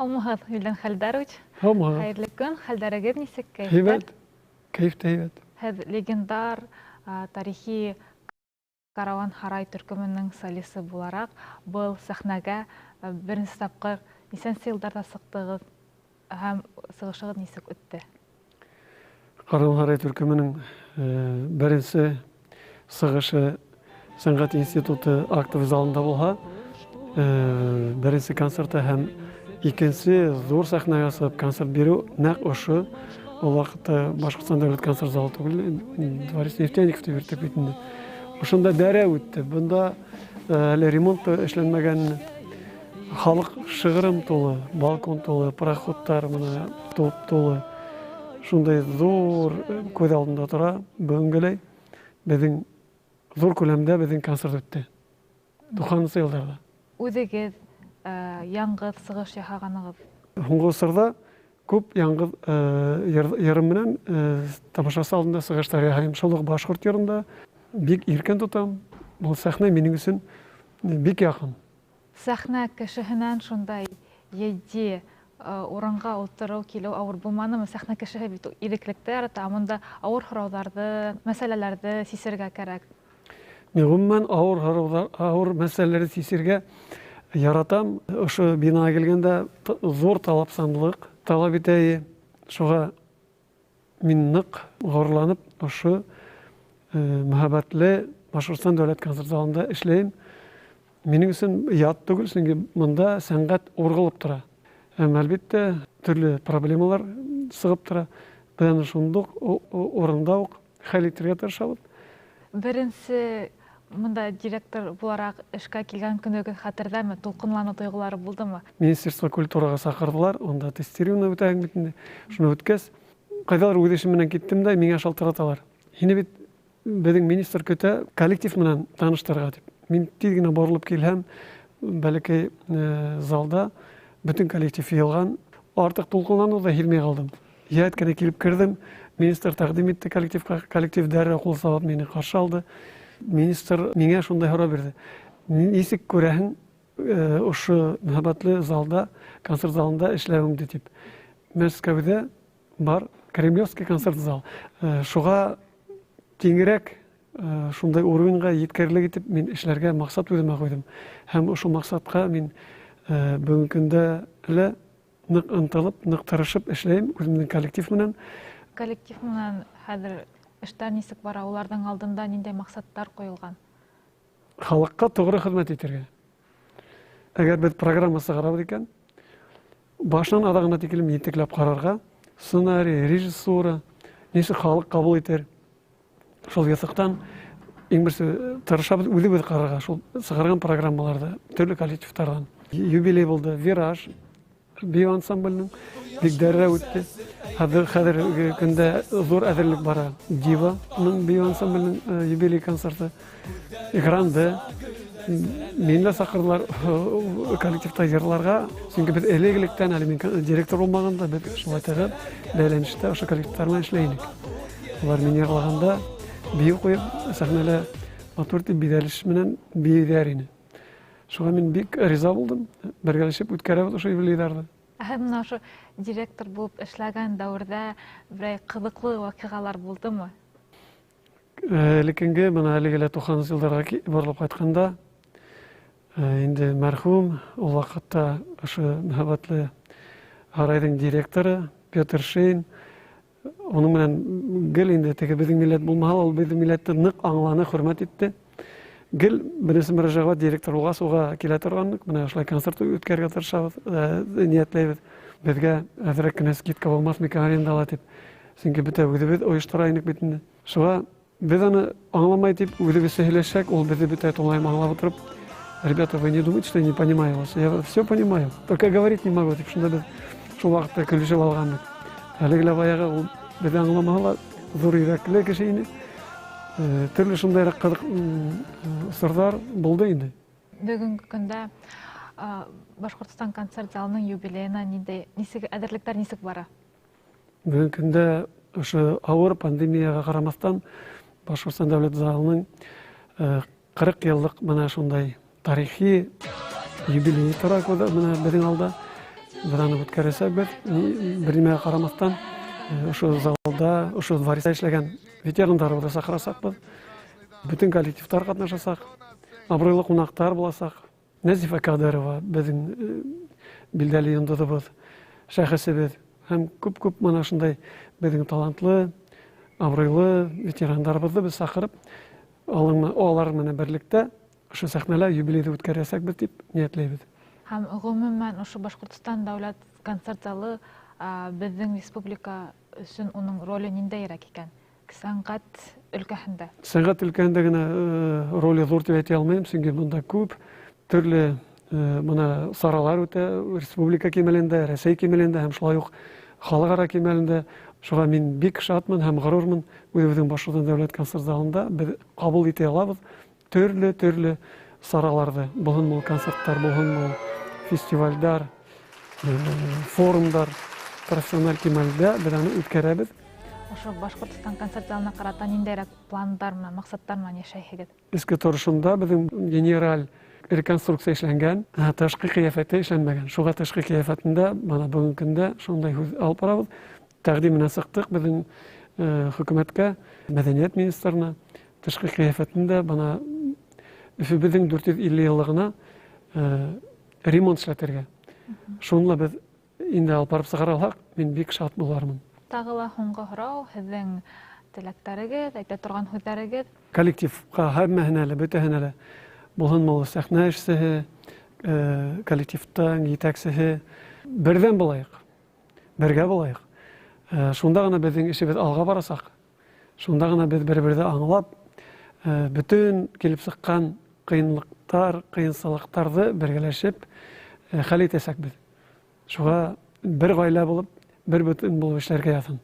Һаумыһығыҙ, Вилдан Хәлдарович. Һаумыһығыҙ. Хәйерле көн, хәлдәрегеҙ нисек, кәйефтәр? Һәйбәт, кәйеф тә һәйбәт. Һеҙ легендар тарихи Карауан һарай төркөмөнөң солисы булараҡ был сәхнәгә беренсе тапҡыр нисәнсе йылдарҙа сыҡтығыҙ һәм сығышығыҙ нисек үтте? Карауан һарай төркөмөнөң беренсе сығышы Сәнғәт институты актовый залында булһа, беренсе концерты һәм икенсе ҙур сәхнәгә сығып концерт биреү нәҡ ошо ул ваҡытта Башҡортостан дәүләт концерт залы түгел, Дворец нефтяников тип йөрөттөк бит инде. Ошонда дәрә үтте. Бында әле ремонт та эшләнмәгән, халыҡ шығырым тулы, балкон тулы, проходтар мына туп тулы. Шундай ҙур күҙ алдында тора бөгөнгөләй. Беҙҙең ҙур күләмдә беҙҙең концерт үтте. 90-нсы йылдарҙа. Үҙегеҙ яңғыҙ сығыш яһағанығыҙ? Һуңғы осорҙа күп яңғыҙ йырым менән тамашасы алдында сығыштар яһайым. Шул уҡ башҡорт йырында бик иркен тотам. Был сәхнә минең өсөн бик яҡын. Сәхнә кешеһенән шундай етди урынға ултырыу килеү ауыр булманымы? Сәхнә кешеһе бит иреклекте ярата, ә бында ауыр һорауҙарҙы, мәсьәләләрҙе сисергә кәрәк. Мин ғөмүмән ауыр һорауҙар, ауыр мәсьәләләрҙе сисергә яратам. Ошо бинаға килгәндә ҙур талапсанлыҡ талап итә. Шуға мин ныҡ ғорурланып ошо мөһабәтле Башҡортостан дәүләт концерт залында эшләйем. Минең өсөн ят түгел, сөнки бында сәнғәт урғылып тора. Һәм әлбиттә төрлө проблемалар сығып тора. Беҙ аны шундуҡ урында уҡ хәл итергә тырышабыҙ. Беренсе мында директор булараҡ эшкә килгән көнөгөҙ хәтерҙәме? Тулҡынланыу тойғолары булдымы? Министерство культураға саҡырҙылар, унда тестирование үтәһең бит инде. Шуны үткәс, ҡайҙалыр үҙ эшем менән киттем дә, миңә шалтыраталар. Һине бит беҙҙең министр көтә коллектив менән таныштырырға тип. Мин тиҙ генә боролоп килһәм, бәләкәй залда бөтөн коллектив йыйылған. Артыҡ тулҡынланыу ҙа һиҙмәй ҡалдым. Йәһәт кенә килеп керҙем. Министр тәҡдим итте коллективҡа, коллектив дәррәү ҡул сабып мине ҡаршы алды. Министр миңә шундай һорау бирҙе. Нисек күрәһең ошо мөһабәтле залда, концерт залында эшләүеңде тип. Мәскәүҙә бар Кремлевский концерт зал. Шуға тиңерәк шундай уровеньға еткерлек итеп мин эшләргә маҡсат үҙемә ҡуйҙым. Һәм ошо маҡсатҡа мин бөгөнгө көндә лә ныҡ ынтылып, ныҡ тырышып эшләйем үҙемдең коллектив менән. Коллектив менән хәҙер эштәр нисек бара? Уларҙың алдында ниндәй маҡсаттар ҡуйылған? Халыҡҡа тоғро хеҙмәт итергә. Әгәр беҙ программа сығарабыҙ икән, башынан аҙағына тиклем ентекләп ҡарарға, сценарий, режиссура, нисек халыҡ ҡабул итер. Шул яҫыҡтан иң беренсе тырышабыҙ үҙебеҙ ҡарарға, шул сығарған программаларҙы төрлө коллективтарҙан. Юбилей булды, Вираж бейеү ансамблінің бик дәррәү үтте. Хәҙерге көндә ҙур әҙерлек бара. Диваның бейеү ансамблінің юбилей концерты. Гранде. Мине лә саҡырҙылар коллективта йырларға. Сөнки беҙ элек-электән, әле мин директор булмағанда, беҙ шулай тығыҙ бәйләнештә ошо коллективтар менән эшләй инек. Улар мин йырлағанда бейеү ҡуйып, сәхнәлә матур итеп биҙәлеш менән бейейҙәр ине. Шуға мин бик риза булдым. Бергәләшеп үткәрәбеҙ ошо юбилейҙарҙы. Ә һеҙ мына ошо директор булып эшләгән дәүерҙә берәй ҡыҙыҡлы ваҡиғалар булдымы? Элеккенге, мына әлеге лә туҡһанынсы йылдарға боролоп ҡайтҡанда, инде мәрхүм, ул ваҡытта ошо мөһабәтле һарайҙың директоры Петр Шейн, уның менән гел инде теге беҙҙең милләт булмаһа ла, ул беҙҙең милләтте ныҡ аңланы, хөрмәт итте. Гел беренсе мөрәжәғәт директор булғас, уға килә торғанлыҡ. Мына ошолай концерт үткәрергә тырышабыҙ, ниәтләйбеҙ. Беҙгә әҙерәк кенә скидка булмаҫ микән арендала тип. Сөнки бөтә үҙебеҙ ойоштора инек бит инде. Шуға беҙ аны аңламай тип үҙебеҙсә һөйләшһәк, ул беҙҙе бөтә тулайым аңлап ултырып, ребята, вы не думайте, что я не понимаю вас. Я все понимаю, только говорить не могу, тип шунда беҙ шул ваҡытта көлөшөп алғанбыҙ. Әлеге лә баяғы ул беҙҙе аңламаһа ла ҙур йөрәкле кеше ине. Төрлө шундайыраҡ ҡыҙыҡ осорҙар булды инде. Бөгөнгө көндә Башҡортостан концерт залының юбилейына ниндәй, нисек әҙерлектәр нисек бара? Бөгөнгө көндә ошо ауыр пандемияға ҡарамаҫтан Башҡортостан дәүләт залының 40 йыллыҡ мына шундай тарихи юбилей тора күҙ, мына беҙҙең алда. Беҙ аны үткәрәсәкбеҙ. Бер нимәгә ҡарамаҫтан, ошо залда, ошо дворецта эшләгән ветерандарыбыҙҙы саҡырасаҡбыҙ. Бөтөн коллективтар ҡатнашасаҡ, абруйлы ҡунаҡтар буласаҡ. Нәзифә Ҡадырова беҙҙең билдәле йондоҙобоҙ, шәхесебеҙ һәм күп-күп мына шундай беҙҙең талантлы, абруйлы ветерандарыбыҙҙы беҙ саҡырып, алар менән берлектә ошо сәхнәлә юбилейҙы үткәрәсәкбеҙ тип ниәтләйбеҙ. Һәм ғөмүмән ошо Башҡортостан дәүләт концерт залы беҙҙең республика өсөн уның роле ниндәйерәк икән? Сәнғәт өлкәһендә. Сәнғәт өлкәһендә генә роле ҙур тип әйтә алмайым, сөнки бында күп төрлө мына саралар үтә республика кимәлендә, Рәсәй кимәлендә һәм шулай уҡ халыҡ-ара кимәлендә. Шуға мин бик шатмын һәм ғорурмын. Үҙебеҙҙең Башҡортостан дәүләт концерт залында беҙ ҡабул итә алабыҙ төрлө-төрлө сараларҙы. Булһын ул концерттар, булһын ул фестивальдар, форумдар, профессиональ кимәлдә беҙ аны үткәрәбеҙ. Ошо Башҡортостан концерт залына ҡарата ниндәйерәк пландар менән, маҡсаттар менән йәшәйһегеҙ? Эске торошонда беҙҙең генераль реконструкция эшләнгән, тышҡы ҡиәфәте эшләнмәгән. Шуға тышҡы ҡиәфәтендә бына бөгөнгө көндә шундай һүҙ алып барабыҙ. Тәҡдим менән сыҡтыҡ беҙҙең хөкүмәткә, мәҙәниәт министрына. Тышҡы ҡиәфәтендә бына Өфөбөҙҙөң 450 йыллығына ремонт эшләтергә. Шуны ла беҙ инде алып барып сығара алһаҡ, мин бик шат булармын. Тағы ла һуңғы һорау, һеҙҙең теләктәрегеҙ, әйтә торған һүҙҙәрегеҙ? Коллективҡа һәммәһенә лә, бөтәһенә лә булһынмы ул сәхнә эшсеһе, коллективтың етәксеһе, берҙәм булайыҡ, бергә булайыҡ. Шунда ғына беҙҙең эшебеҙ алға барасаҡ. Шунда ғына беҙ бер-берҙе аңлап, бөтөн килеп сыҡҡан ҡыйынлыҡтар, ҡыйынсылыҡтарҙы бергәләшеп хәл итәсәкбеҙ. Шуға бер ғаилә булып, бер бөтөн булып эшләргә яҙһын.